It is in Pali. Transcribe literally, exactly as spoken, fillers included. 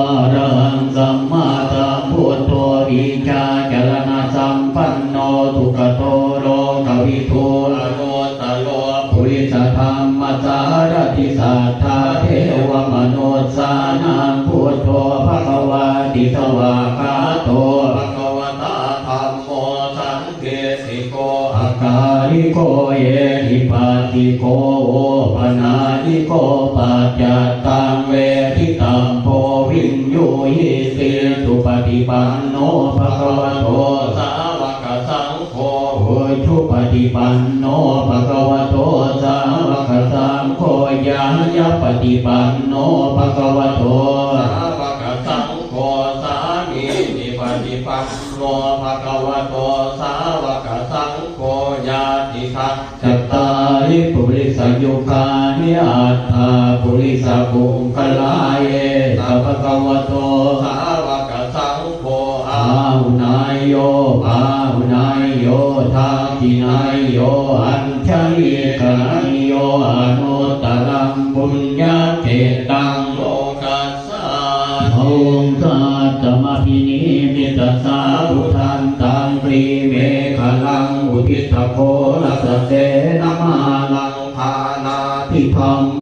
arahaṃ sammāsambuddho vijjācaraṇasampanno sugato lokavidū anuttaro purisadammasārathi satthā devamanussānaṃ buddho bhagavāti. Svākkhāto bhagavatā dhammo sandiṭṭhiko akāliko ehipassiko opanayiko paccattaṃ veditabbo viññūhīti. Supaṭipanno bhagavato sāvakasaṅgho, ujupaṭipanno bhagavato sāvakasaṅgho, ñāyapaṭipanno bhagavato sāvakasaṅgho, sāmīcipaṭipanno bhagavato sāvakasaṅgho, yadidaṃ cattāri purisayugāni aṭṭha purisapuggalā, esa bhagavato sāvakasaṅgho, āhuneyyo pāhuneyyo dakkhiṇeyyo añjalikaraṇīyo anuttaraṃ puññakkhettaṃ lokas Bāhuṃ sahassamabhinimmitasāvudhantaṃ grīmekhalaṃ uditaghorasasenamāraṃ